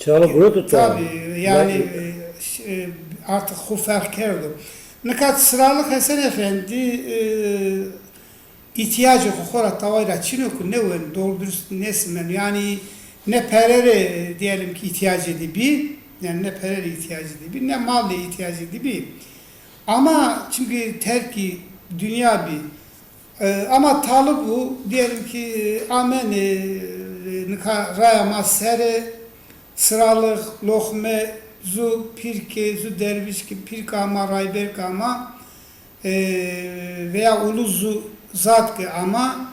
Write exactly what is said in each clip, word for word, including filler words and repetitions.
Çağla gureto to. Tabii, yani, e, ş-, e, artık xu ferq kerdo. Nika Çırağlık Hesen Efendi, e, ihtiyacı xu xora tawayra çino ku ne wen, doğru dürüst nesimen. Yani ne perere, e, diyelim ki ihtiyacı di bi, yani ne perere ihtiyacı di bi, ne mal de ihtiyacı di bi. Ama çünkü terki dünya bi, e, ama talib bu, diyelim ki, e, amen, e, nika raya ma sere, Çırağlık, loxme, zu pîr ke, zu dervîş ke, pîr ke ama, rayber ke ama, e, veya ulu zu zat ke ama,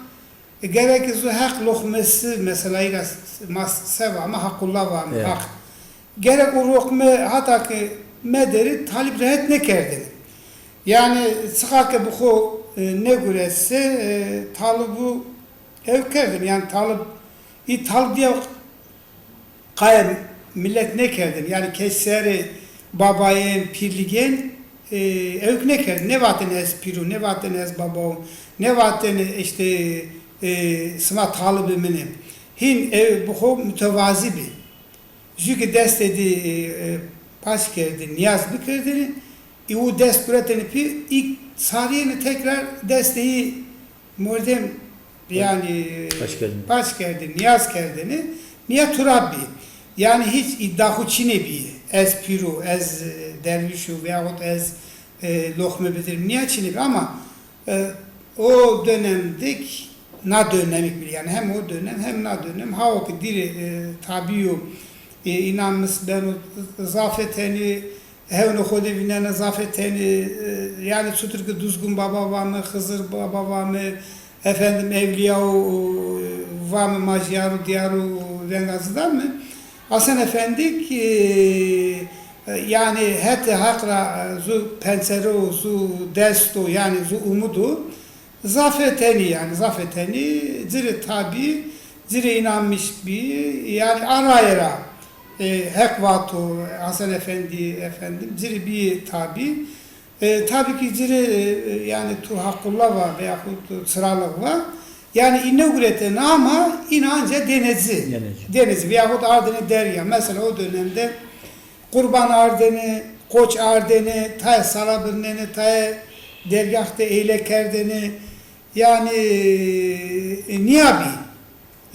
e, gerek zu heq loxmesi, mesela, îra s-, ma seva ama Haqullah vame, heq. Gerek o loxme hata ke mederî talib rehet nêkerdêne. Yani, çıqa ke bi xo, e, nêguretse, e, talibu ew kerdêne. Yani, talib, î talib diye qaye millet nêkerdêne. Yani, kes serê babayên, pîrligên, e, ewk nêkerdêne. Nêvatêne ez pîr o, nêvatêne ez baba o, nêvatêne işte, e, sima talibê min ê. Hîn ew bi xo mutevazî bî. Jû ke destê di, e, e, paç kerdêne, nîyaz bikerdêne, î u dest guretêne pî, î sarîyêne tekrar destê î mordem, yani, paç kerdêne, nîyaz kerdêne, nîya turab bî. Yani hîç îddia xu çinê bî, ez pîr o, ez, e, dervîş o veyahut ez, e, loxme bidirîm, nîya çinê bî ama E, o dönemdik na dönemik bî, yani hem o dönem hem na dönem. Hawo ke dîrê, e, tabî yo, e, înan mis beno zafê tenî, hewnê xo de vînenê zafê tenî, e, yani çutir ke Duzgun Baba vame, Xizir Baba vame, efendim Evlîya û, e, vame ma jî yar û dîyar û venga ci dame. Hasan Efendi ki, e, yani hetê Haq ra, e, zu pensero, zu desto, yani zu umudu, zafê tenî, yani zafê tenî, ci rê tabî, ci rê inanmış bî, yani a raye ra, e, Heq vato, Hasan Efendi, efendim, ci rê bî tabî. E, tabii ki ci rê, e, yani Tur Haqqullah va veyahut Çırağlık va. Yani î nêguretêne ama îna anca dêne ci. Dêne ci. Dêne ci veyahut ardêne derya. Mesela o dönemde qurban ardêne, qoç ardêne, tayê sala birnêne, tayê dergah de eyle kerdêne. Yani, e, nîya bî.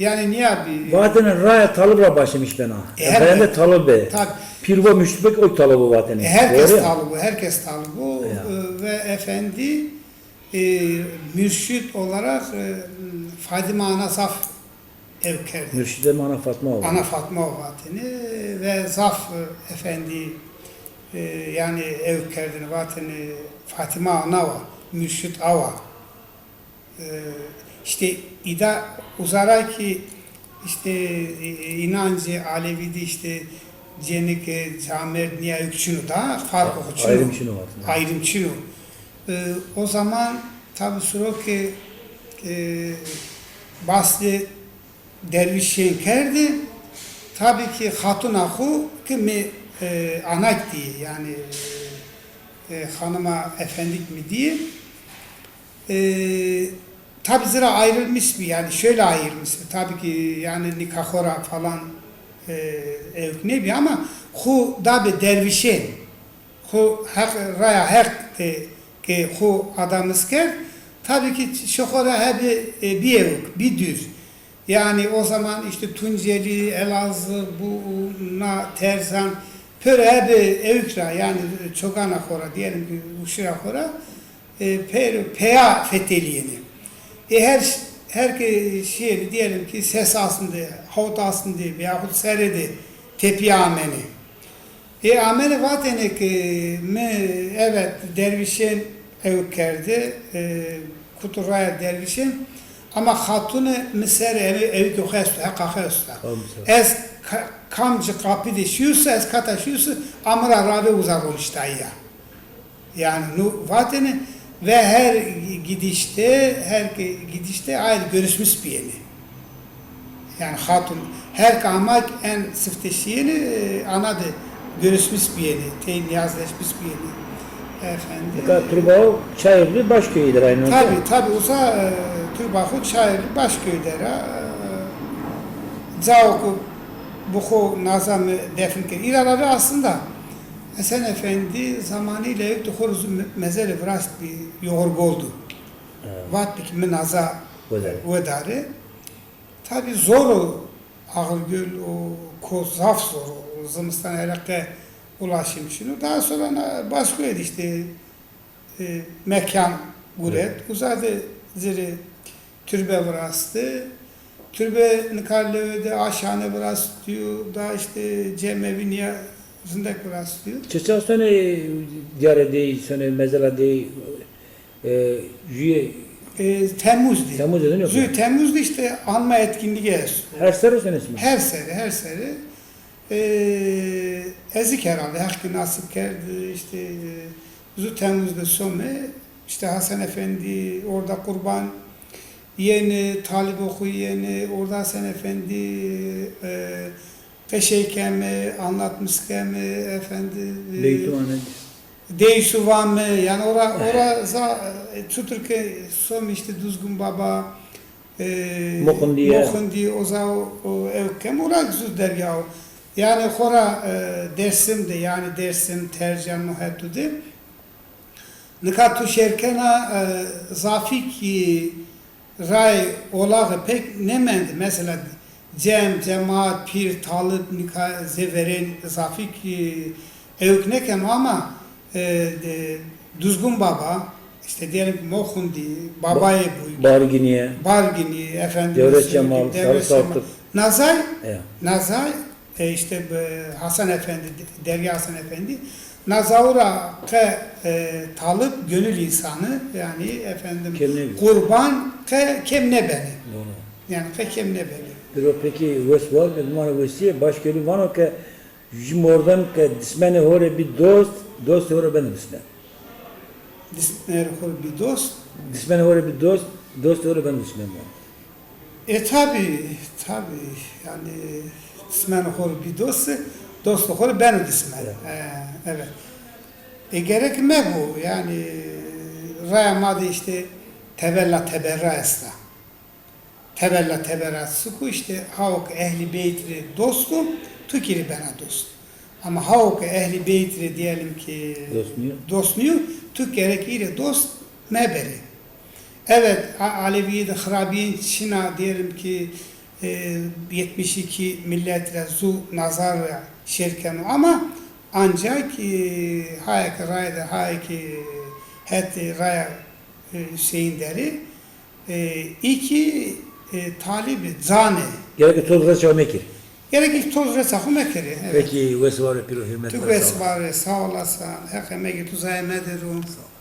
Yani nîya bî. Vatêne raya talib ra başlamış bena. E, elbet. Bende talib be. Tabii. Pîr vo mürşid bek o talib o vatêne. E, herkes talib o, herkes talib o. Ya. E, ve efendi, e, mürşid olarak, e, Fadime Ana zaf ew kerdêne. Mürşide mi Ana Fatma o? Ana Fatma o vatêne ve zaf, e, efendi, e, yani ew kerdêne vatêne Fatime Ana wa, mürşid a wa. E, işte îda uza ra ki işte, e, inancê Alevi de işte cenike, camêrd nîya ewk çin o da, farqo xo çin o. Ayrım çin o aslında. Ayrım çin o. E, o zaman tabi siro ke, e, basê dervîşên kerdî, tabi ki xatuna xo ki mi, e, anak dîye, yani, e, xanima efendik mi dîye. E, tabi zira ayrılmış bî, yani şöyle ayrılmış bî. Tabi ki yani nika xo ra falan, e, ewk nêbî ama xo da bi dervîşên. Xo heq, raya heq de ke xo adamis kerd. Tabi ki şi xo ra hebî, e, bî ewk, bî dür. Yani o zaman işte Tunceli, Elazığ, bu, na Tersan, pêro hebî ewk ra, yani çogana xo ra, diyelim ki uşira xo ra, e, pêro peya fetelîyêne. E, her, her ke şîyêne, diyelim ki ses asnde, hawt asnde veyahut sere de tepîya amêne. E, amêne vatêne ki mi, evet, dervîşên ewk kerde, e, kutu raya dervîşên, ama xatune mi ser eve ewkê xo esto, heqa xo esta. Ez ka-, kamci qapî de şîyusa, ez kata şîyusa, a mi ra ravê uza roniştayî ya. Yani nu vatêne ve her gidişte, her ki gidişte ayrı görüşmüş biyeni. Yani hatun her ki amak en sifte şiyeni, e, ana de görüşmüş biyeni, tey niyazleşmiş biyeni. Efendim. Nika Turbaxu Çayırlı Başköy'dür aynı. Tabi, tabi, uza, e, Turbaxu Çayırlı Başköy'dür ha. E, Caoku Bi xo naza mi defn kerd. Îra ra rê aslında Hesen Efendî zamanî lewik de xo rê zu me-, mezelê virast bi, yoğurgol du. Evet. Vat bi ki mi naza Wedare. Wedare. Tabi zor o, Ağırgöl o ko zaf zor o. Zimistan hereke ulaşım çin o. Daha sonra na-, baskı edi işte, e, mekan guret. Evet. Uza de ci rê türbe virastî. Türbe nika lewe de a şane virastîyo, da işte cemevi nîya zindek virastîyo. Çi çax sonê diyare dey, sonê mezela dey, e, jüye? E, Temmuz de. Temmuz de, değil mi? Jüye Temmuz de işte anma etkinliği esto. Her serre sonê sima? Her serre, her serre. E, ezik herhalde, Heq ki nasip kerd, işte, e, zu Temmuz de some, işte Hasan Efendi orada qurban yenê, talibê xo yenê, orada Hasan Efendi, e, qeşey keme, anlatmış keme, efendi, e, Beytu aned. Deysu vame, yani ora, ora za, e, çutur ki some işte Duzgun Baba, e, Moxundîye. Moxundî, oza o, o, ew kem, ora zu derya o. Yani xora, e, Dersim de, yani Dersim, Tercan, Muhetu de. Nika tu şêr kena, e, zafî ki ray olaxî pek nêmendi. Mesela cem, cemaat, pîr, talib nika zê verên zafî ki ewk nêkeno ama, e, de, Duzgun Baba, işte diyelim ki Moxundî, Babayê Buyk, Barginîye. Barginî, efendim, Dewlet Cemal, Dewlet Sarı Cemal. Saltuk. Nazay, nazay, e, işte, e, Hasan Efendi, Derya Hasan Efendi, nazawu ra qe, e, talib gönül insanı, yani efendim, qurban qe kem nêbenê. Doğru. Yani qe kem nêbenê. Biro peki wes war, Bedmanê Wesîye, Başgölî vano ke jü mordem ke dismenê ho rê bî dost, dostê ho rê beno dismen. Dismenê ho rê bî dost? Dismenê ho rê bî dost, dostê ho rê beno dismen. E, tabi, tabi. Yani dismenê ho rê bî dost, dostê ho rê beno dismen. Evet. E, evet. E, gerek mebo, yani raya ma de işte tebella teberra esta. Tebella teberra çik o, işte hawo ke Ehlî Beyt rê dost o, tu kî rê bena dost. Ama hawo ke Ehlî Beyt rê diyelim ki dost nîyo, tu gerek î rê dost meberê. Evet, A-, Alevîye de xirabîyên çin a, diyelim ki, e, yetmiş iki millet ra zu nazar ra şêr keno ama ancak, e, haya ke raya de, haya ke hetê raya, e, Hüseyin Derî, e, î kî, e, talibî, canê. Gerek toz reça ho mekerî. Gerek î toz reça ho mekerî, evet. Peki, wes war ê pîro, hurmet. Tu wes war ê, sağ olasın. Heq emegê tu zayê medero. Sağ ol.